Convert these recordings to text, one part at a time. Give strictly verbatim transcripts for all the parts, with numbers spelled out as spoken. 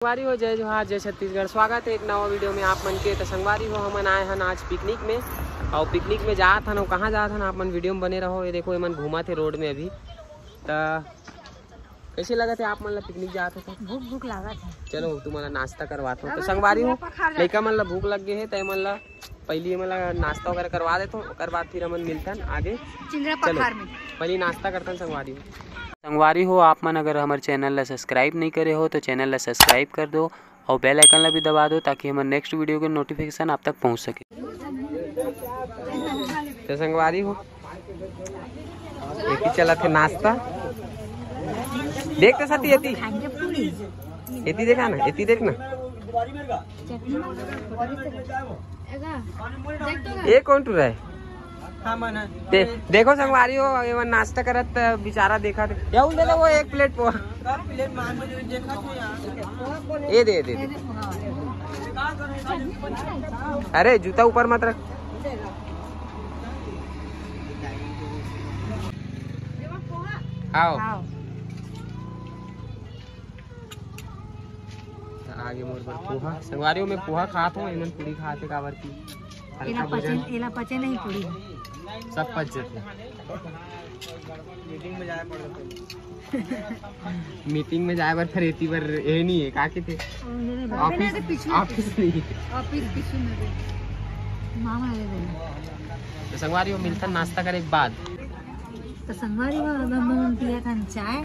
संगवारी हो, जय जोहार, जय छत्तीसगढ़। स्वागत है एक नवा वीडियो में आप मन के। तो संगवारी हो, हमन आए हन आज पिकनिक में, और पिकनिक में जात हन, और कहाँ जात हन, आप मन वीडियो में बने रहो। ये देखो, ये मन घूमत हे रोड में अभी। तो कैसे लगत है आप मन ला पिकनिक जात हो तो? भूख भूख लागत है। चलो, तुम्हारा नाश्ता करवात हो। तो संगवारी हो, लइका मन ला भूख लग गए है, तो ये मन ला पहली ये मन ला नाश्ता वगैरह करवा देथो, ओकर बाद फिर हमन मिलथन आगे। चिंगरा चलो, पखार में। पहली नाश्ता करथन संगवारी हो। संगवारी हो, आप मन अगर हमर चैनल ला सब्सक्राइब नहीं करे हो तो चैनल ला सब्सक्राइब कर दो और बेल आइकन ला भी दबा दो, ताकि हमर नेक्स्ट वीडियो के नोटिफिकेशन आप तक पहुंच सके। तो संगवारी हो, एती चलत हे नाश्ता। देख तो सती एती, एती देखा ना, एती देख ना। ये कौन टूरा है? दे, देखो संगवारी हो, ये मन नाश्ता करत बेचारा देखा थे। या उन दे दो वो एक प्लेट पोहा। ये दे, दे, दे। अरे जूता ऊपर मत रख। आओ। आगे मोर बर पोहा। संगवारी हो, मैं पोहा खात हूँ, एमन पूरी खात हे, काबर की हल्का एला पचे, भोजन। एला पचे नहीं पूरी। सब पच जाते। मीटिंग में जाए बर फिर एती बर ये नहीं है, का के थे? ऑफिस, ऑफिस नहीं। ऑफिस पीछू में दे। मामा ये दे। तो संगवारी हो, मिलता नाश्ता करे के बाद। तो संगवारी हो, अब हम पिया था चाय।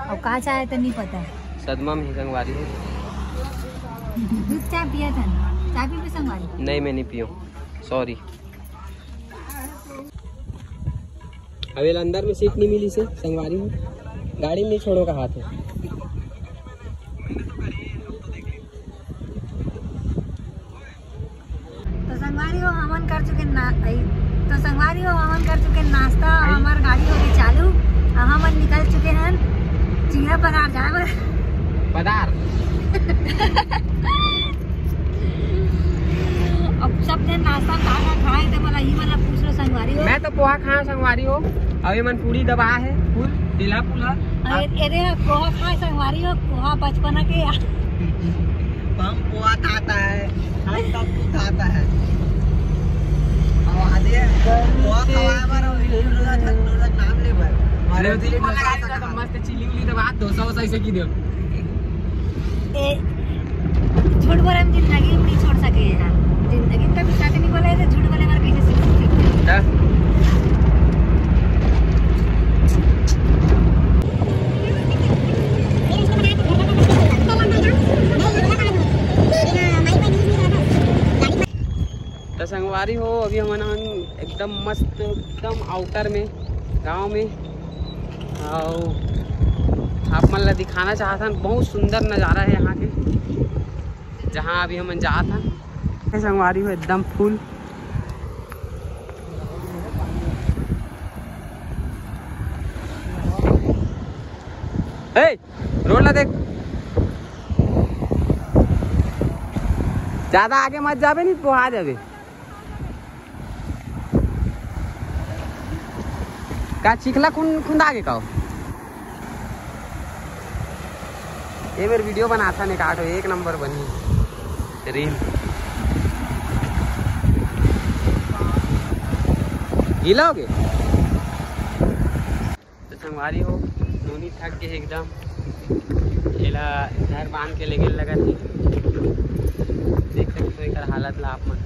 और का चाय तो नहीं पता। सदमा में ही संगवारी हो। दूध चाय पिया था, चाय पी भी संगवारी? नहीं, मैं नहीं पियो, सॉरी। अब ये अंदर में सीट नहीं मिली से संगवारी हो, गाड़ी में नहीं छोड़ो का हाथ है। तो संगवारी हो, हमन कर चुके ना, आई। तो संगवारी हो, हमन कर चुके नाश्ता, आई। हमार गाड़ी हो गई चालू, अब हमन निकल चुके हैं चिंगरा पधार जाए बर। पधार। अब सब जन नाश्ता का का खाए, तो बोला, ही वाला पूछ लो संगवारी हो। मैं तो पोहा खाया संगवारी हो, अभी मन पूरी दबा है, फुल, दिला पुला। अरे, अरे, पोहा खाए संगवारी हो, पोहा बचपना के यार। हम पोहा खाता है, हम सब कुछ खाता है। अब आदि पोहा खवाए बर और एक रोजा, छठ रोजा नाम ले बर। अरे, दिल को लगा देता तो मस्त चिली उली दबा, डोसा वोसा ऐसे की दे। ए, झूठ बोले हम जिंदगी में नहीं छोड़ सके हैं। जिंदगी में कभी सच नहीं बोला है, तो झूठ बोले हमारे पीछे से। हाँ। तो संगवारी हो, अभी हमन हन एकदम मस्त, एकदम आउटर में, गांव में। और आप मन ला दिखाना चाहत हन, बहुत सुंदर नज़ारा है यहाँ के, जहाँ अभी हमन जात हन। संगवारी हो, एकदम फुल। ए, रोड ला देख, ज्यादा आगे मत जाबे, नहीं तो आ जाबे। का चिखला खुन खुंदा के का? ये मेर वीडियो बनाथा ने काटो, एक नंबर बनी रील। गीला हो गए। तो संगवारी हो, नोनी थक गए एकदम। एला घर बांध के लेगे लगत हे। देख सकते हो एकर हालत ला आप मन।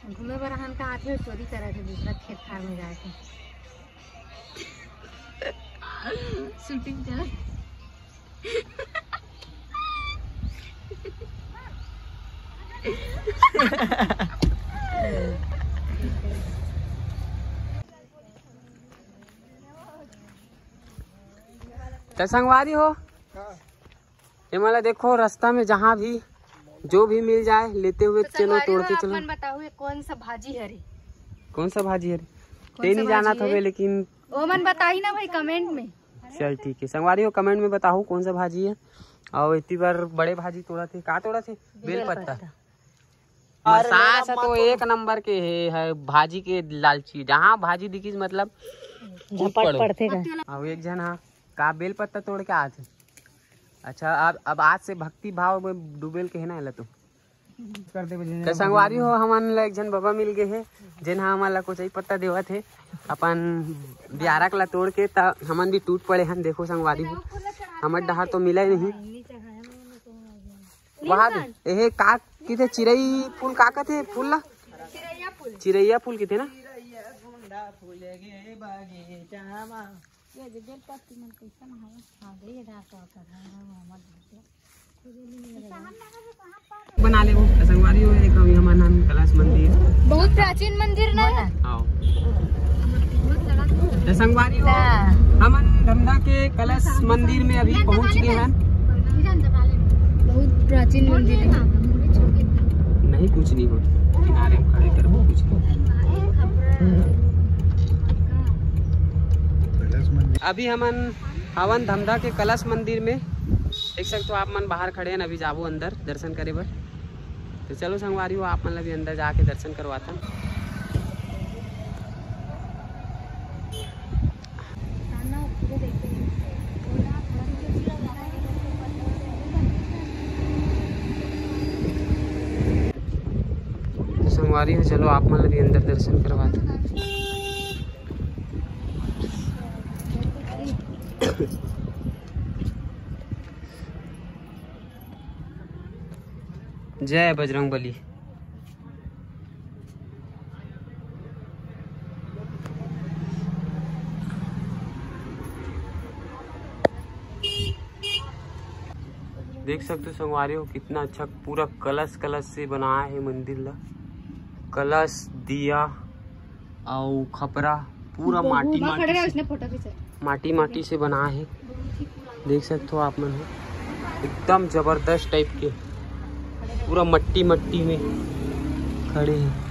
घूमे बर हमन का आथे, चोरी करत हे दूसरा खेत खार में जाके। शूटिंग चल। तो संगवारी हो, ये मला देखो, रास्ता में जहाँ भी जो भी मिल जाए, लेते हुए तो चलो, संगवारी तोड़ हो, के आप चलो। मन बताओ, ये कौन सा भाजी हरे? कौन सा भाजी हरे? कौन ते सा नहीं जाना भाजी था है? लेकिन ओमन बताही ना भाई कमेंट में। चल ठीक है, संगवारी हो, कमेंट में बताओ कौन सा भाजी है। और इतनी बार बड़े भाजी तोड़ा थे, का तोड़ा थे? बेल बेल पत्ता। पत्ता। और सास मेरा तो माँ तो एक नंबर के है, है भाजी के लालची। जहाँ भाजी दिखी, मतलब झपट पड़ो। पड़थे का? अउ एक झन हा का बेल पत्ता तोड़ के आथे। अच्छा, अब, अब आज से भक्ति भाव में डूबेल के हे ना, एला तो। कर देबे, संगवारी हो, हमन ला एक झन बाबा मिल गए हे, जेन हा हमन ला कोचई पत्ता देवत हे, अपन बियारक ला तोड़ के, त हमन भी टूट पड़े हन। देखो संगवारी हो, हमर डहार तो मिला ही नहीं। वहाँ दे, एहे का किथे चिरई फूल का कथे फूल ला? चिरैया फूल किथे ना? बना ले वो संगवारी हो, एक अभी हमन हन कलश मंदिर। बहुत प्राचीन मंदिर ना? आओ। त संगवारी हो, हमन धमधा के कलश मंदिर में अभी पहुंच गए हन। बहुत प्राचीन मंदिर है। नहीं, कुछ नहीं हो, किनारे में खड़े कर, कुछ नहीं। अभी हमन हवन धमधा के कलश मंदिर में। देख सकते हो आप मन बाहर खड़े हैं, अभी जाबो अंदर दर्शन करे बर। तो चलो संगवारी हो, आप मन ला भी अंदर जाके दर्शन करवाथन। तो संगवारी हो, चलो आप मन ला भी अंदर दर्शन करवाथन। जय बजरंग बली। देख सकते हो संगवारी हो, कितना अच्छा पूरा कलश, कलश से बनाया है मंदिर ला। कलश, दिया, अउ खपरा पूरा माटी माटी से, माटी माटी से बना है। देख सकते हो आप मन हो, एकदम जबरदस्त टाइप के, पूरा मट्टी मट्टी में खड़े हैं।